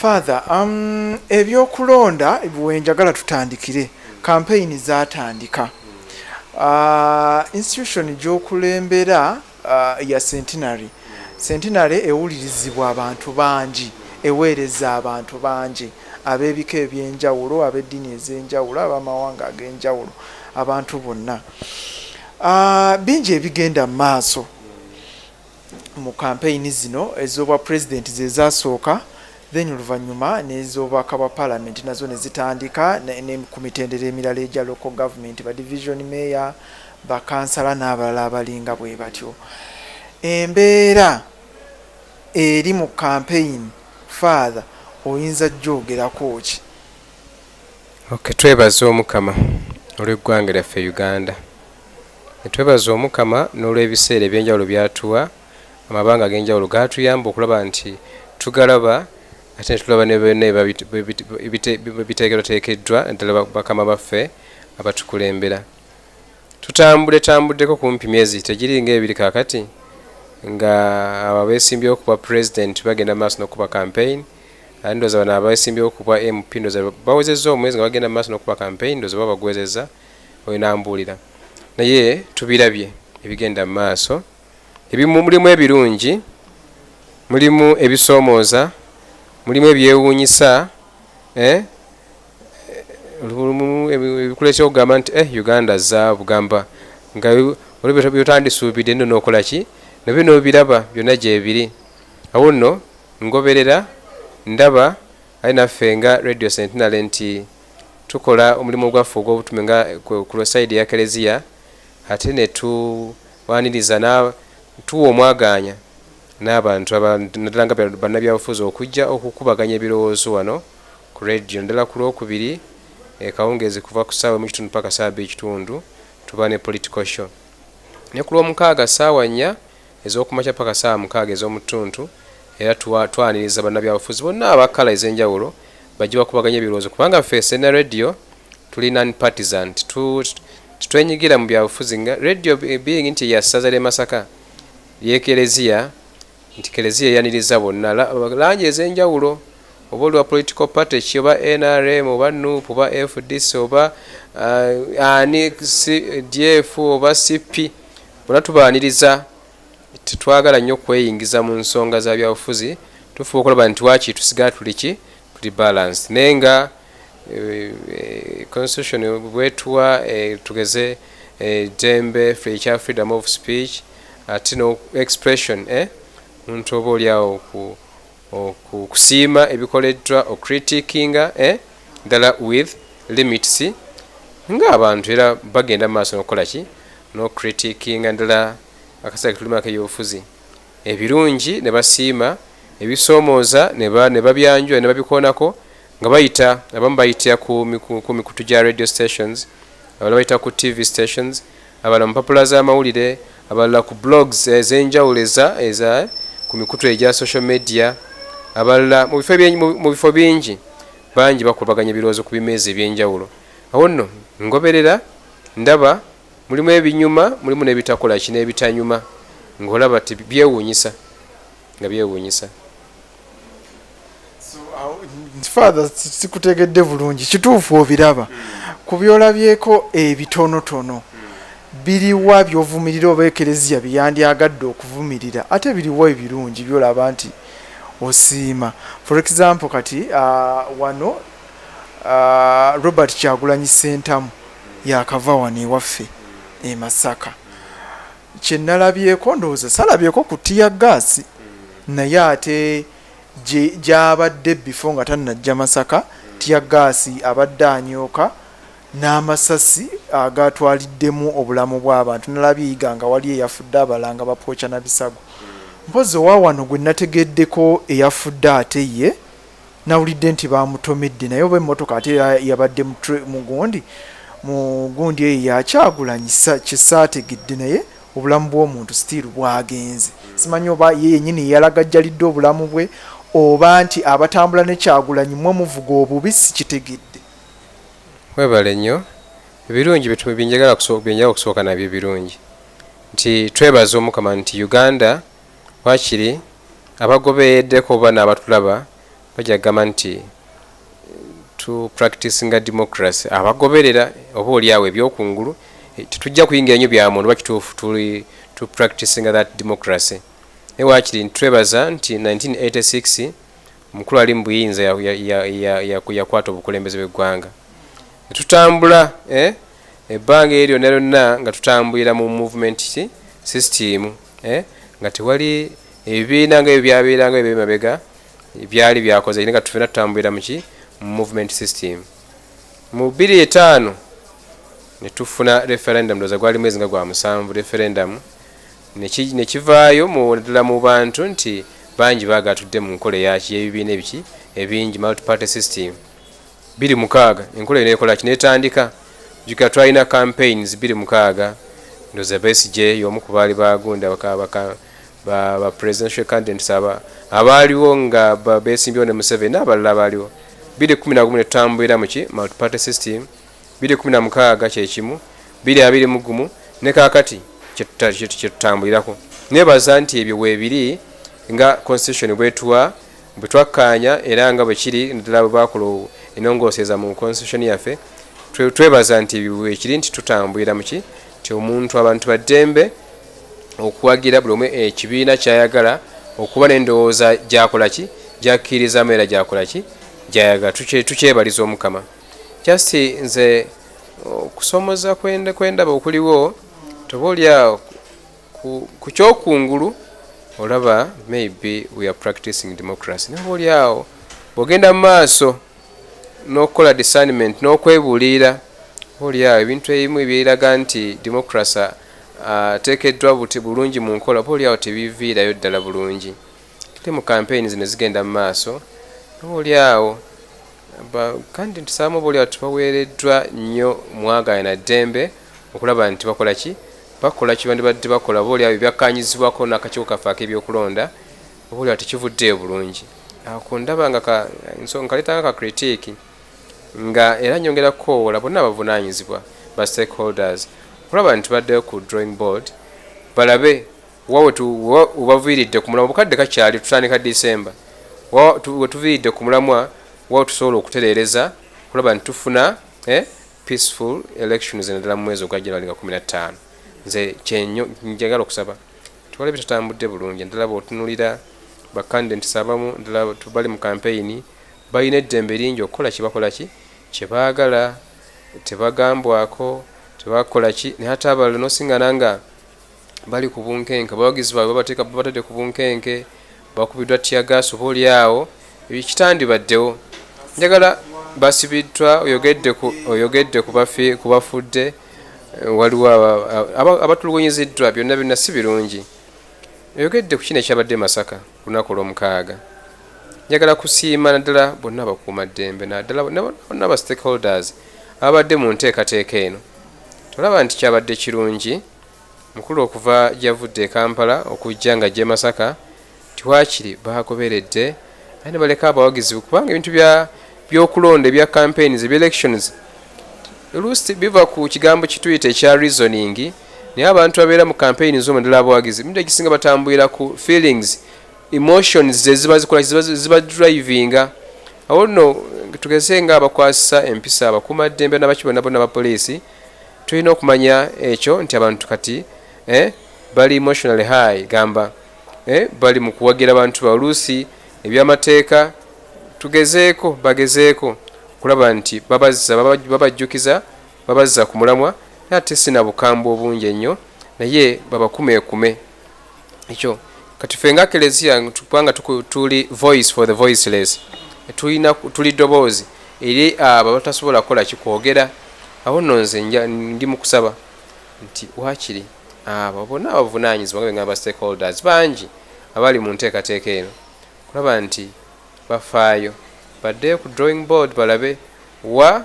Father, ebyokulonda wenjagala tutandikire, campaign zatandika. Institution gyokulembera ya Centenary. Centenary ewulirizibwa abantu bangi, eweereza abantu bangi ab'ebika ebyenjawulo, ab'eddiini ez'enjawulo, ab'amawanga ag'enjawulo, abantu bonna. Bingi ebigenda mu maaso mu kampeyini zino ez'obwa pulezidenti ze zasooka, then oluvannyuma n'ez'obubaka bwa parliament nazo ne zitandika ne ku mitendera emirala egya local government, ba division mayor, bakansala n'abalala abalinga bwe batyo. Embeera eri mu campaign, Father, oyinza gyogerako ki? Ok, twebaza Omukama olw'eggwanga lyaffe Uganda. Netwebaza Omukama n'olw'ebiseera ebyenjawulo byatuwa, amabanga ag'enjawulo gatuyamba okulaba nti tugalaba, ate netulaba ne byonna biteekerwateekeddwa, naddala bakama baffe abatukulembera. Tutambule tambuddeko kumpi myezi tegiringa 2 kakati nga abo abeesimbyewo kuba president bagenda maaso n'okuba campaign. Ate ndowooza bano abeesimbyewo kuba MP, ndowooza bawezezza omwezi nga bagenda maaso n'okuba campaign, ndowooza baba bagwezezza oyo nambuulira. Naye tubirabye ebigenda mu maaso. Ebimu mulimu ebirungi, mulimu ebisoomooza, mulimu ebyewuunyisa, eh? Mulimu ebikuleetera okugamba nti Uganda zaabu, gamba nga olwo byotandisuubidde nno n'okola ki, nabyo n'obiraba byonna gyebiri. Awo nno ngoberera, ndaba aye naffe nga Radio Centenary nti tukola omulimu gwaffe ogw'obutume nga ku lwa side ya Kereziya, ate ne tuwaniriza, tuwa omwagaanya n'abantu, naddala nga bannabyabufuzi, okujja okukubaganya ebirowoozo wano ku radio, naddala ku Lwokubiri ekawungeezi kuva ku ssaawa 1:30 paka ssaawa 2:15 tuba ne political show, ne ku Lwomukaaga ssaawa 4 ez'okumakya paka ssaawa 6 ez'omutuntu era twaniriza bannabyabufuzi bonna abakala ez'enjawulo bajje bakubaganya ebirowoozo, kubanga ffe Sena Radio tuli non partisan, tetwenyigira mu byabufuzi. Nga radio being nti ya ssaza ly'e Masaka ly'Ekereziya, nti Kereziya eyaniriza bonna langi ez'enjawulo, oba oli wa political party ki, oba NRM oba NUP oba FDC oba ani CDF oba CP, bonna tubaaniriza. Tetwagala nnyo kweyingiza mu nsonga za byabufuzi. Tufuba okulaba nti waki tusigala tuli ki, tuli balance. Naye nga constitution bwetuwa tugeze eddembe ekya freedom of speech ate no expression, muntu oba oliawo kusiima ebikoleddwa, ocritiquinga, ddala with limits, ng'abantu era bagenda mu maaso n'okukola ki, n'ocritiquinga, ddala akaseera ketulimu ak'ebyobufuzi, ebirungi ne basiima, ebisoomooza ne babyanjula ne babikoonako nga bayita, abamu bayitira ku mikutu gya radio stations, abalala bayita ku TV stations, abalala mu mpapula z'amawulire, abalala ku blogs ez'enjawulo eza ku mikutu egya social media, abalala mu bifo bingi. Bangi bakubaganya ebirowoozo ku bimeeza ebyenjawulo. Awo nno ngoberera, ndaba mulimu ebinyuma, mulimu n'ebitakola ki, n'ebitanyuma, ng'olaba ti byewuunyisa, nga byewuunyisa. Father, sikutegedde bulungi. Kituufu obiraba? Ku byolabyeko ebitonotono, biriwa byovumirira oba Ekereziya byeyandyagadde okuvumirira, ate biriwa ebirungi byolaba nti osiima? For example, kati wano Robert Kyagulanyi Sentamu yakava wano ewaffe e Masaka. Kyenalabyeko, ndowooza salabyeko ku tear gas, naye ate gyabadde before nga tannajja Masaka, tear gas abadde anyooka n'amasasi agatwaliddemu obulamu bw'abantu. Nalabye Yiga nga wali eyafudde, abalanga bapwokya na bisago. Mpozi owa wano gwe nategeddeko eyafudde, ate ye nawulidde nti bamutomedde, naye oba emmotoka ate yabadde mu gundi eyo yakyagulanyi, kyesaategedde. Naye obulamu bw'omuntu still bwagenze. Simanyi oba ye yennyini yalagajjalidde obulamu bwe, oba nti abatambula ne Kyagulanyi mwe muvuga obubi, sikitegedde. Webale nnyo. Ebirungi byenjagala okusooka nabyo ebirungi nti twebaza Omukama nti Uganda wakiri abagobereddeko oba n'abatulaba Bajja kugamba nti tu practicinga democracy, abagoberera oba oliawo ebyokungulu tetujja kuyingira nnyo bya muntu, bakituufu tuli tu practicinga that democracy. Naye wakiri ntitwebaza nti 1986 omukulu ali mu buyinza yakwata obukulembeze bw'eggwanga, netutambula ebbanga eryo lyonna lyonna nga tutambulira mu movement system, nga tewali ebibiina nga ebyo byabeeranga ebyemabega byali byakoze, nga tufena tutambulira muki, mu movement system. Mu 2005 netufuna referendum, ndowooza gwali mwezi nga gwa 7, referendum nekivaayo ddala mu bantu nti bangi baagala tudde mu nkola eyaki, y'ebibiina ebiki ebingi, multiparty system. 2006 enkola eno ekola ki, netandika. Jjukira twalina campaigns 2006, ndowooza Besigye y'omu ku baali bagunda ba presidential candidates abaaliwo nga besimbyewo ne Museveni n'abalala abaaliwo. 2011 netutambulira muki, multiparty system. 2016 kyekimu, 2021 ne kaakati kyetutambulirako. Nebaza nti ebyo weebiri nga constitution bwetuwa, bwe twakkaanya, era nga bwe kiri naddala bwe bakola ennongoosereza mu constitution yaffe. Twebaza nti wekiri nti tutambulira muki, nti omuntu, abantu baddembe okuwagira buli omu ekibiina kyayagala, okuba n'endowooza gyakola ki, gyakkirizamu, era gyakola ki, gyayagala. Tukyebaliza Omukama. Just nze okusomooza kwendaba okuliwo, toba oliawo ku kyokungulu olaba maybe we are practicing democracy, naye oba oliawo bw'ogenda mu maaso n'okukola discernment n'okwebuulirira, oba oliawo ebintu ebimu ebyeraga nti democracy ateekeddwa buti bulungi mu nkola, oba oliawo tebiviirayo ddala bulungi. Tuli mu campaign zino zigenda mu maaso, oba oliawo candidates abamu oba oliawo tebaweereddwa nnyo mwagala na ddembe okulaba nti bakola ki, bakola ki bandibadde bakola. Oba oliawo ebyakkanyizibwako n'akakiiko kaffe ak'ebyokulonda, oba oliawo tekivuddeeyo bulungi. Ako ndaba nga nkaleetanga ka critique, nga era nyongera kukowoola bonna abavunaanyizibwa, ba stakeholders, okulaba nti baddeyo ku drawing board, balabe wa webaviiridde ku mulamwa. Bukadde kakyali, tutandika December, wetuviiridde ku mulamwa, wa tusobola okutereereza okulaba nti tufuna peaceful elections naddala mu mwezi ogwa January nga 15. Nze kyenyo njagala okusaba, twala bitatambudde bulungi, naddala bw'otunuulira ba candidates abamu, naddala bali mu campaign, balina eddembe lingi okukola kyebakola ki kyebaagala, tebagambwako, tebakola ki. Naye ate abalala nosingana nga bali ku bunkenke, abawagizi baabwe babateeka, babatadde ku bunkenke, bakubiddwa teargas, oba oli awo ebyo kitandibaddewo. Njagala basibiddwa, oyogedde ku bafudde, waliwo abatulugunyiziddwa, byonna byonna si birungi. Oyogedde ku kino ekyabadde Masaka ku lunaku olwomukaaga. Njagala kusiima naddala bonna abakuuma ddembe, naddala bonna aba stakeholders ababadde mu nteekateeka eno. Tolaba nti kyabadde kirungi mukulu okuva gyavudde e Kampala okujja nga gye Masaka, tiwaakiri bagoberedde aye ne baleka abawagizi, kubanga ebintu byokulonda, ebya campaigns, ebya elections, oluusi biva ku kigambo kituyita ekya reasoning. Naye abantu ababeera mu campaigns omwo, naddala abawagizi, emirundi egisinga batambulira ku feelings, emotions zeziba zikola, ziba drivinga. Awo nno tugeze nga abakwasisa empisa, abakuumaddembe nabaki bonna bonna, abapoliisi, tulina okumanya ekyo nti abantu kati bali emotionally high, gamba bali mu kuwagira abantu ba. Oluusi ebyamateeka tugezeeko, bagezeeko okulaba nti babazza, babajjukiza, babazza ku mulamwa, naye ate sina bukambwe obungi ennyo, naye babakumeekume ekyo. Kati ffe nga Kereziya, kubanga tuli voice for the voiceless, tulina tuli ddoboozi eri abo abatasobola kukola kikwogera. Awo nno nze ndi mu kusaba nti waakiri abo bonna abavunaanyizibwa, nga bengamba stakeholders bangi abali mu nteekateeka eno, kulaba nti bafaayo, baddeyo ku drawing board, balabe wa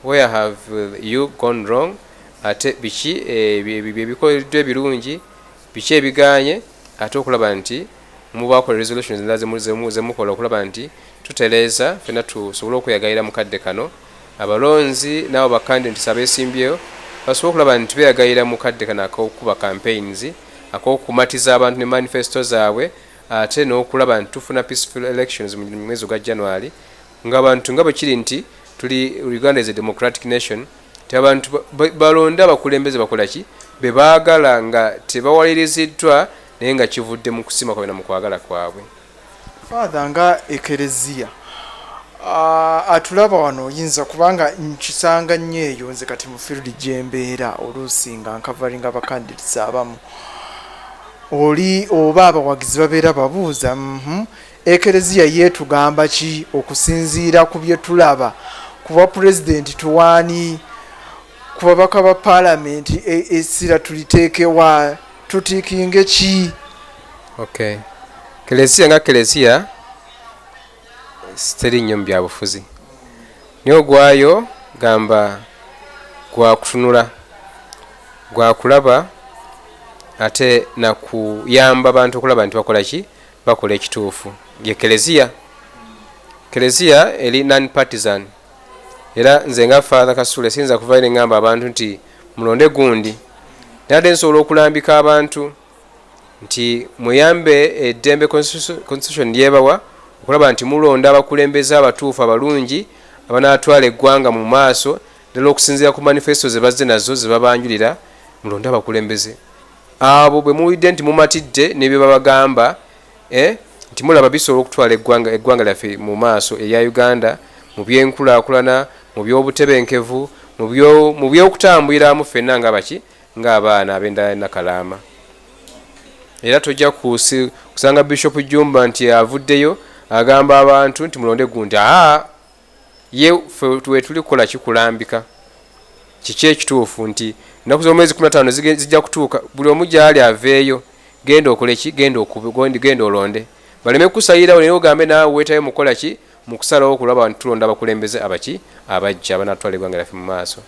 where have you gone wrong, ate biki ebikoleddwa ebirungi, biki ebiganye, ate okulaba nti mubakola resolutions endala zemukola okulaba nti tutereeza fenna tusobole okweyagalira mu kadde kano. Abalonzi n'abo ba candidates abeesimbyewo basobole okulaba nti beyagalira mu kadde kano ak'okuba campaigns, ak'okumatiza abantu ne manifesto zaabwe. Ate n'okulaba nti tufuna peaceful elections mu mwezi ogwa January, ng'abantu nga bwe kiri nti tuli, Uganda is a democratic nation, nti abantu balonde abakulembeze bakola ki be baagala nga tebawaliriziddwa, naye nga kivudde mu kusima kwabwe na mu kwagala kwabwe. Father, nga ekereziya, atulaba wano oyinza kubanga nkisanga nnyo eyo nze kati mu field gyembeera, oluusi nga ncoveringa bacandidates abamu, oli oba abawagizi babeera babuuza, Ekereziya yeetugamba ki okusinziira ku bye tulaba kuba pulezidenti tuwaani, ku babaka ba paalamenti, essira tuliteekewa, tutiikinge ki?" Okay, kereziya nga kereziya teri nnyo mu byabufuzi, naye ogwayo gamba gwakutunula, gwakulaba ate nakuyamba bantu okulaba nti bakola ki, bakola ekituufu. Ye kereziya, kereziya eri non partisan. Era nze nga Father Kasule siyinza kuvayo neŋŋamba abantu nti mulonde gundi, naye ate nsobola okulambika abantu nti muyambe eddembe constitution lyebawa okulaba nti mulonda abakulembeze abatuufu, abalungi, abanaatwala eggwanga mu maaso, ddala okusinziira ku manifesto ze bazze nazo, ze babanjulira. Mulonde abakulembeze abo bwe muwulidde nti mumatidde ne bye babagamba, nti mulaba bisobola okutwala eggwanga lyaffe mu maaso erya Uganda mu byenkulaakulana, mu byobutebenkevu, mu byokutambuliramu ffenna nga baki, ng'abaana ab'endala Nakalaama. Era tojja kusanga Bishop Jumba nti avuddeyo agamba abantu nti mulonde gundi. Aa, ye ffe wetuli kukola kikulambika kiki ekituufu, nti ennaku z'omwezi 15 zijja kutuuka, buli omu gyali aveeyo, genda okole ki, genda okube, genda olonde, baleme kukusayirawo, naye ogambe naawe weetayo mukukola ki, mu kusalawo okulaba nti tulonda abakulembeze abaki, abajja abanatwala eggwanga lyaffe mu maaso.